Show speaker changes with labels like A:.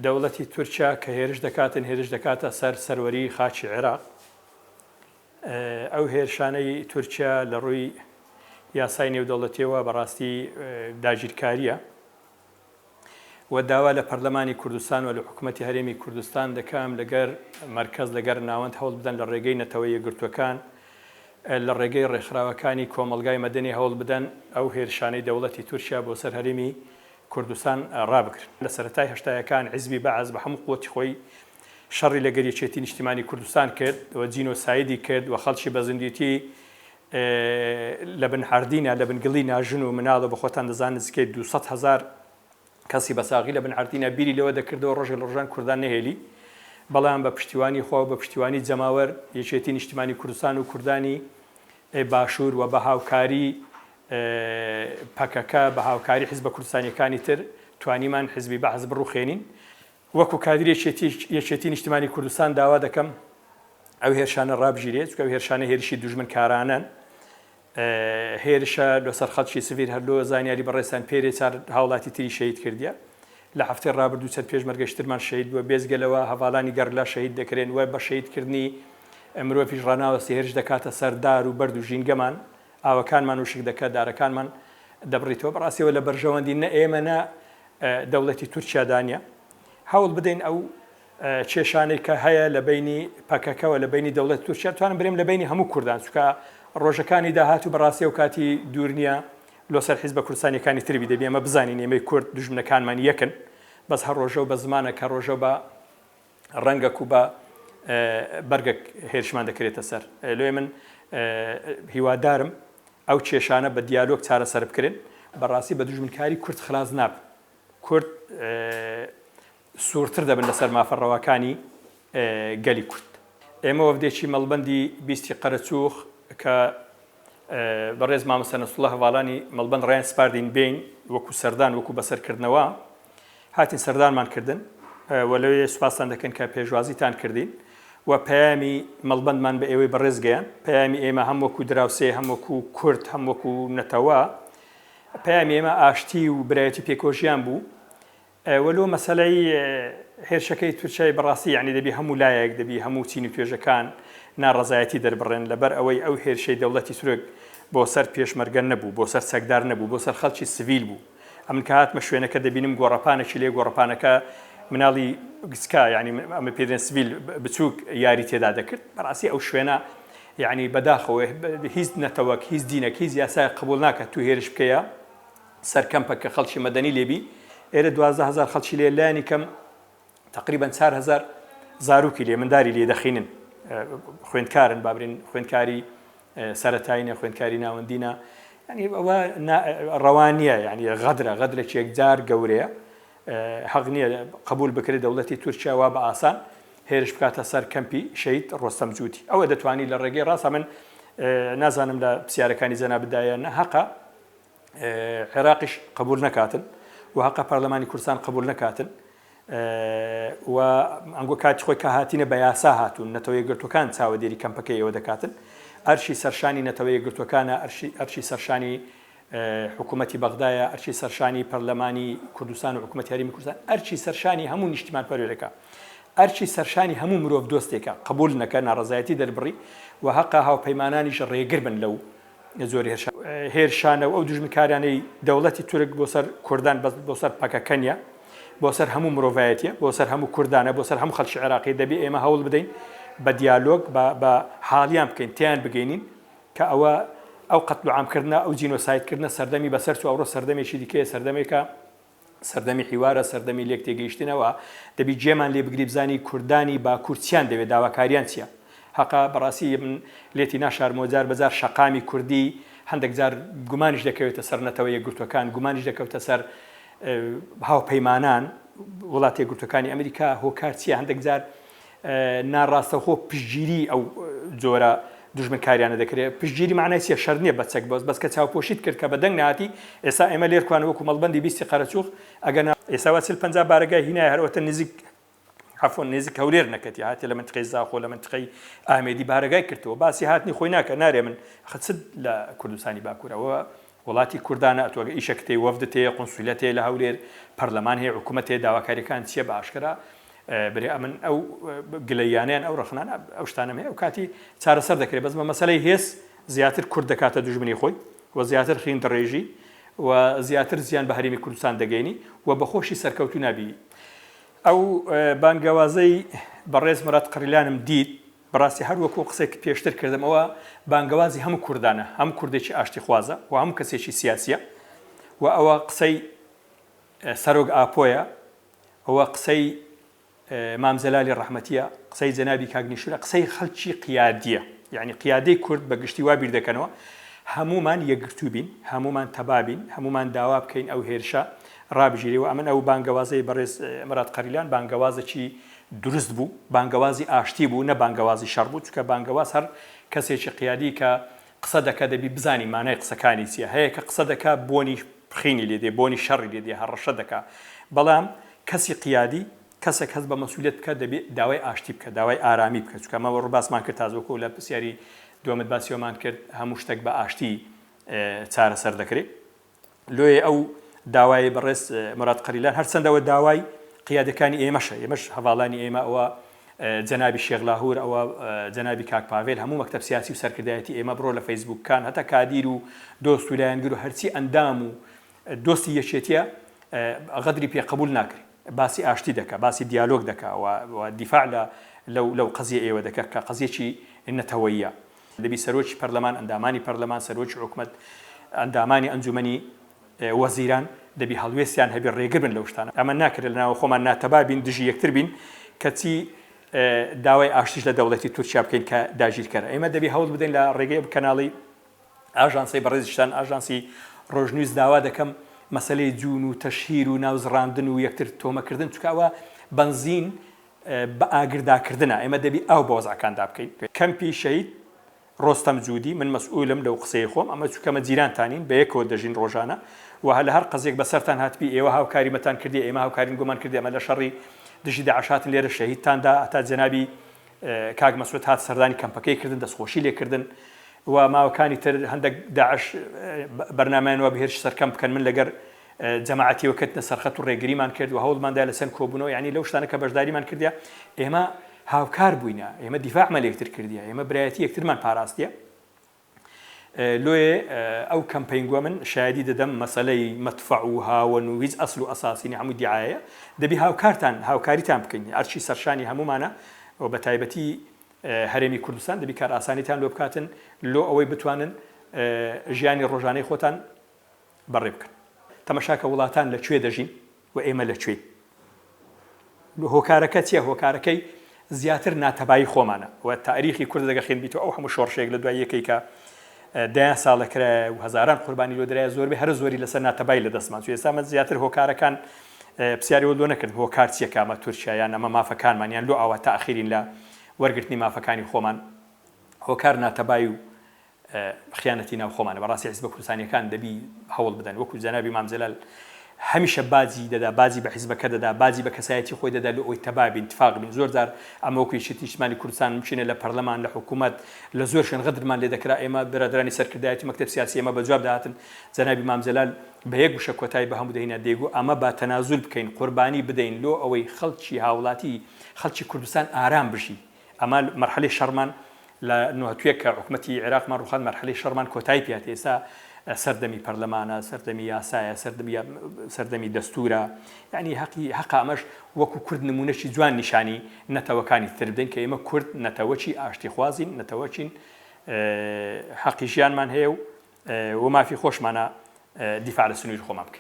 A: دەوڵەتی تورکیا کە هێرش دەکاتن هێرش دەکاتە سەر سەروەری خاکی عێراق. ئەو هێرشانەی تورکیا لە ڕووی یاسای نێودەوڵەتیەوە بەڕاستی داگیرکاریە و داوا لە پەرلەمانی کوردستان و لە حکوومەتی هەرێمی کوردستان دەکەم لەگەر مەرکەز لەگەر ناوەند هەوڵ بدەن لە ڕێگەی نەتەوە یەکگرتووەکان لە ڕێگەی ڕێکخراوەکانی کۆمەڵگای مەدەنی هەوڵ بدەن ئەو هێرشانەی دەوڵەتی تورکیا بۆ سەر هەرێمی کوردستان ڕابگرن. لە سەرەتای هەشتایەکان حیزبی بەعس بە هەموو قوتی خۆی شەڕی لەگەر یەکێتی نیشتیمانی کوردستان کرد و جینۆسایدی کرد و خەڵکی بە زیندویتی لە بن عەردینا لە بن گڵینا ژن و مناڵ و بەخۆتان دەزانن نزیکەی 200 هەزار کەسی بە ساغی لە بن عەردینا بیری لەوە دەکردەوە ڕۆژێک لە ڕۆژان کوردان نەهێلی بەڵام بە پشتیوانی خوا و بە پشتیوانی جەماوەر یەکێتی نیشتیمانی کوردستان و کوردانی باشوور و بە هاوکاری پەکەکە بە هاوکاری حیزبە کوردستانیەکانی تر توانیمان حیزبی بەعس بڕوخێنین. وەکو کادری یەکێتی نیشتمانی کوردستان داوا دەکەم ئەو هێرشانە ڕابگیرێت، چونکە ئەو هێرشانە هێرشی دوژمنکارانەن، هێرشە لەسەر خەڵکی سڤیل، هەر لۆ زانیاری بەڕێزتان پێرێ چار هاوڵاتی تری شەهید کردیە، لە هەفتەی ڕابردوو چەند پێشمەرگەش ترمان شەهید بووە، بێجگە لەوە هەڤاڵانی گەڕیلا شەهید دەکرێن و بە شەهیدکردنی مرۆڤیش ڕاناوەستی هێرش دەکاتە سەر دار و بەرد و ژینگەمان، ئاوەکانمان وشک دەکات، دارەکانمان دەبڕیتەوە، بەڕاستی ئەوە لە بەرژەوەندی نە ئێمە نە دەوڵەتی تورکیادا نییە. هەوڵ بدەین ئەو کێشانەی کە هەیە لە بەینی پەکەکەوە لە بەینی دەوڵەتی تورکیا توانم برێم لە بەینی هەموو کوردان چونکە ڕۆژەکانی داهاتوو بەڕاستی ئەو کاتی دوور نییە لۆ سەر حیزبە کوردستانیەکانی تر بی دەبی ئێمە بزانین ئێمەی کورد دوژمنەکانمان یەکن بەس هەر ڕۆژە و بە زمانە کە ڕۆژە بە ڕەنگەک و بە بەرگەک هێرشمان دەکرێتە سەر. لۆیە من هیوادارم ئەو کێشانە بە دیالۆگ چارەسەر بکرێن. بەڕاستی بە دوژمنکاری کورد خلاس نابن. کورد سوورتر دەبن لەسەر مافە ڕەواکانی گەلی کورد. ئێمە وەفدێکی مەڵبەندی بیستی قەرەچووخ کە بەڕێز مامۆستا نەسروڵا هەڤاڵانی مەڵبەند ڕایان سپاردین بێین وەکو سەردان وەکو بەسەرکردنەوە هاتین سەردانمان کردن و لەوێ سوپاستان دەکەن کە پێشوازیتان کردین و پەیامی مەڵبەندمان بە ئێوەی بەڕێز گەیاند. پەیامی ئێمە هەم وەکو دراوسێ، هەم وەکو کورد، هەم وەکو نەتەوە، پەیامی ئێمە ئاشتی و برایەتی پێکەوەژیان بوو. وە لۆ مەسەلەی هێرشەکەی تورکیای بەڕاستی یەعنی دەبی هەموو لایەک دەبی هەموو چین و توێژەکان ناڕەزایەتی دەربڕێن لەبەر ئەوەی ئەو هێرشەی دەوڵەتی تورک بۆ سەر پێشمەرگە نەبوو بۆ سەر چەکدار نەبوو بۆ سەر خەڵکی سڤیل بوو ئەمن کە هاتمە شوێنەکە دەبینم گۆڕەپانێکی لێ گۆڕەپانەکە مناڵی گچکە یعنی ئەمە پێدرێن سڤیل بچووک یاری تێدا دەکرد بەڕاستی ئەو شوێنە یعنی بەداخەوە هیچ نەتەوەک هیچ دینەک هیچ یاسایەک قبوڵ ناکات تو هێرش بکەیە سەر کەمپەک کە خەڵکی مەدەنی لێ بی ئێرە 12 هەزار خەڵکی لێ لایەنی کەم تقریبا 4 هەزار زاروکی لێ منداری لێ دەخینن خوێندکارن بابرین خوێندکاری سەرەتایینە خوێندکاری ناوەندینە یعنی ئەوە ڕەوا نییە یعنی غەدرە غەدرێکی یەکجار گەورەیە حەق نییە قبول بکرێت دەوڵەتی تورکیا وا بە ئاسان هێرش بکاتە سەر کەمپی شەهید ڕۆستەم جوودی ئەوە دەتوانی لە ڕێگەی ڕاستە من نازانم لە پرسیارەکانی جەنابتدایە نە هەقە عێراقیش قبول نەکاتن و هەقە پەرلەمانی کوردستان قبول نەکاتن و ئەنگۆ کاتی خۆی کە هاتینە بە یاسا هاتوون نەتەوە یەکگرتوەکان چاوەدێری کەمپەکەی ئێوە دەکاتن ئەرشی سەرشانی نەتەوە یەکگرتوەکانە ئەرشی سەرشانی حکوومەتی بەغدایە ئەرچی سەرشانی پەرلەمانی کوردستان و حکوومەتی هەرێمی کوردستان ئەرچی سەرشانی هەموو نیشتیمان پەروەرێکە ئەرچی سەرشانی هەموو مرۆڤ دۆستێکە قبول نەکە ناڕەزایەتی دەربڕی و هەقە هاوپەیمانانیش ڕێگر بن لەو زۆری هێرشانە و ئەو دوژمنکاریانەی دەوڵەتی تورک بۆ سەر کوردان بەس بۆ سەر پەکەکە نیە بۆ سەر هەموو مرۆڤایەتیە بۆ سەر هەموو کوردانە بۆ سەر هەموو خەڵکی عێراقی دەبێ ئێمە هەوڵ بدەین بە دیالۆگ بە حاڵیان بکەین تێیان بگەینین کە ئەوە ئەو قەتل و عامکردنە ئەو جینۆسایدکردنە سەردەمی بەسەر چوو ئەوڕۆ سەردەمێکی دیکەیە سەردەمێکە سەردەمی حیوارە، سەردەمی لێک تێگەیشتنە و دەبی گوێمان لێ بگری بزانی کوردانی باکوور چیان دەوێ، داواکاریان چیە. هەقە بەڕاستی من لێتی ناشارمەوە جار بە جار شەقامی کوردی هەندێک جار گومانیش دەکەوێتە سەر نەتەوە یەکگرتووەکان، گومانیش دەکەوتە سەر هاوپەیمانان، وڵاتە یەکگرتووەکانی ئەمریکا، هۆکار چیە هەندێک جار ناڕاستەوخۆ پشتگیری ئەو جۆرە دوژمنکاریانە دەکرێت پشتگیری معنای چیە شەر نییە بە چەک بەس بەس کە چاوپۆشیت کرد کە بە دەنگ نهاتی ئێستا ئێمە لێرکوان وەکو مەڵبەندی بیستی قەرەچوغ ئەگەر ئێستا وا 40 50 بارەگای هینای هەر ئەوەتە نزیک عەفوەن نزیک هەولێر نەکەتی هاتێ لە منتقەی زاخۆ لە منتقەی ئامێدی بارەگای کردەوە باسی هاتنی خۆی ناکە نارێ من خە چ لە کوردستانی باکوور ئەوە. وڵاتی کوردانە ئەتۆ ئەگەر ئیشەکت هەیە وەفدت هەیە قونسولیەت هەیە لە هەولێر پەرلەمان هەیە حکوومەت هەیە داواکاریەکان چیە بە ئاشکرا برێ ئەمن ئەو گلەییانەیان ئەو ڕەخنانە ئەو شتانەم هەیە ئەو کاتی چارەسەر دەکرێت بەس بە مەسەلەی هێز زیاتر کورد دەکاتە دوژمنی خۆی و زیاتر خین دڕێژی و زیاتر زیان بە هەرێمی کوردستان دەگەینی و بەخۆشی سەرکەوتوو نابی. ئەو بانگەوازەی بەڕێز موراد قەریلانم دیت بەڕاستی هەر وەکو قسەی پێشتر کردم ئەوە بانگەوازی هەموو کوردانە، هەموو کوردێکی ئاشتیخوازە و هەموو کەسێکی سیاسیە و ئەوە قسەی سەرۆک ئاپۆیە، ئەوە قسەی مام جەلالی ڕەحمەتیە، قسەی جەنابی کاک نیشورە، قسەی خەڵکی قیادیە، یەعنی قیادەی کورد بە گشتی وا بیر دەکەنەوە هەموومان یەکگرتوو بین، هەموومان تەبا بین، هەموومان داوا بکەین ئەو هێرشە ڕابگیرێ و ئەمن ئەو بانگەوازەی بەڕێز موراد قەریلان بانگەوازێکی دروست بوو، بانگەوازی ئاشتی بوو نە بانگەوازی شەڕ بوو، چونکە بانگەواز هەر کەسێکی قیادی کە قسە دەکا دەبی بزانی مانای قسەکانی چیە، هەیە کە قسە دەکا بۆنی خینی لێ دێ، بۆنی شەڕی لێ دێ، هەڕەشە دەکا، بەڵام کەسی قیادی کەسێک هەست بە مەسولیەت بکا دەبی داوای ئاشتی بکا، داوای ئارامی بکا، چونکە ئەمە وەڕ باسمان کرد تازە وەکو لە پرسیاری دووەمت باسی ئەوەمان کرد هەموو شتەک بە ئاشتی چارەسەر دەکرێ. لۆیە ئەو داوایەی بەڕێز موراد قەریلان هەرچەندە ئەوە داوای قیادەکانی ئێمەشە، ئێمەش هەڤاڵانی ئێمە ئەوە جەنابی شێخ لاهور ئەوە جەنابی کاک پاڤێل هەموو مەکتەب سیاسی و سەرکردایەتی ئێمە بڕۆ لە فەیسبووککان هەتا کادیر و دۆست و لایەنگر و هەرچی ئەندام و دۆستی یەکێتیە غەدری پێ قبول ناکرێ باسی ئاشتی دەکا باسی دیالۆگ دەکا و دیفاع لە لەو لەو قەزیە ئێوە دەکا کە قەزیەکی نەتەوەییە. دەبی سەرۆکی پەرلەمان، ئەندامانی پەرلەمان، سەرۆکی حکومەت، ئەندامانی ئەنجومەنی وەزیران دەبی هەڵوێستیان هەبی ڕێگر بن لەو شتانە. ئەمە ناکرێت لە ناوە خۆمان ناتەبا بین دژی یەکتر بین کەچی داوای ئاشتیش لە دەوڵەتی تورکیا بکەین کە داگیرکەرە. ئێمە دەبی هەوڵ بدەین لە ڕێگەی ئەم کەناڵی ئاژانسەی بەڕێزیشتان ئاژانسی ڕۆژنیوز داوا دەکەم مەسەلەی جوون و تەشهیر و ناوزڕاندن و یەکتر تۆمەکردن چونکە ئەوە بەنزین بە ئاگرداکردنە، ئێمە دەبی ئاو بە وەزعەکاندا بکەین. کەمپی شەهید ڕۆستەم جودی، من مەسئولم لەو قسەی خۆم، ئەمە چونکە ئەمە جیرانتانین، بەیەکەوە دەژین ڕۆژانە و لە هەر قەزیەک بەسەرتان هاتبی ئێوە هاوکاریمەتان کردیە، ئێمە هاوکارین گۆمان کردیە، ئەمە لە شەڕی دژی داعش هاتن لێرە شەهیدتان دا، هەتا جەنابی کاک مەسعود هات سەردانی کەمپەکەی کردن، دەستخۆشی لێ کردن و ماوەکانی تر هەندەک داعش بەرنامەیان وابوو هێرشی سەر کەمپ بکەن، من لەگەر جەماعەتیەوە کەوتنە سەرخەت و ڕێگریمان کرد و هەوڵمان دا لە چەند کۆبوونەوە یانی لەو شتانە کە بەشداریمان کردیە ئێمە هاوکار بووینە ئێمە دیفاعمان لە یەکتر کردیە ئێمە برایەتی یەکترمان پاراستیە لۆیێ ئەو کەمپەینگوە من شایەدی دەدەم مەسەلەی مەدفەع و هاوەن و هیچ ئەسل و ئەساسی نیە هەمووی دیعایەیە دەبی هاوکارتان هاوکاریتان بکەین ئەرکی سەرشانی هەموومانە و بە تایبەتی هەرێمی کوردستان دەبی کارئاسانیتان لۆ بکاتن لۆ ئەوەی بتوانن ژیانی ڕۆژانەی خۆتان بەڕێ بکەن. تەمەشاکە وڵاتان لە کوێ دەژین و ئێمە لە کوێین. هۆکارەکە چیە؟ هۆکارەکەی زیاتر ناتەبایی خۆمانە و تاریخی کورد دەگە خوێندبیتەوە ئەو هەموو شۆڕشێک لە دوای یەکەی کە دەیان ساڵە کرایە و هەزاران قوربانی لۆ درایە زۆربەی هەرە زۆری لەسەر ناتەبایی لە دەستمان چوو. ئێستا من زیاتر هۆکارەکان پرسیاری وە لۆ نەکردم هۆکار چیە کە ئەمە تورکیا یان ئەمە مافەکانمان یان لۆ ئاوا تاخیرین لە وەرگرتنی مافەکانی خۆمان هۆکار ناتەبایی و خیانەتی ناو خۆمانە بەڕاستی حیزبە کوردستانیەکان دەبی هەوڵ بدەن وەکو جەنابی مام جەلال هەمیشە باجی دەدا باجی بە حیزبەکە دەدا باجی بە کەسایەتی خۆی دەدا لۆ ئەوی تەبا بین تفاق بین زۆر جار ئەمە وەکو یەکێتی نیشتمانی کوردستان بچینە لە پەرلەمان لە حکوومەت لە زۆر شوێن غەدرمان لێ دەکرا ئێمە برادرانی سەرکردایەتی مەکتەب سیاسی ئێمە بە جواب دەهاتن جەنابی مام جەلال بە یەک وشە کۆتایی بە هەموو دەهینا دەیگو ئەمە با تەنازول بکەین قوربانی بدەین لۆ ئەوەی خەڵکی هاوڵاتی خەڵکی کوردستان ئارام بژی ئەمە مەرحەلەی شەڕمان لە نۆهەتویەک کە حکومەتی عێراقمان ڕوخاند مەرحەلەی شەڕمان کۆتایی پێ هات ئێستا سەردەمی پەرلەمانە سەردەمی یاسایە سەردەمی سەردەمی دەستورە یعنی هەقی هەقە ئەمەش وەکو کورد نمونەکی جوان نیشانی نەتەوەکانی تر بدەین کە ئێمە کورد نەتەوەکی ئاشتیخوازین نەتەوەکین حەقی ژیانمان هەیە و و مافی خۆشمانە دیفاع لە سنووری خۆمان بکەین.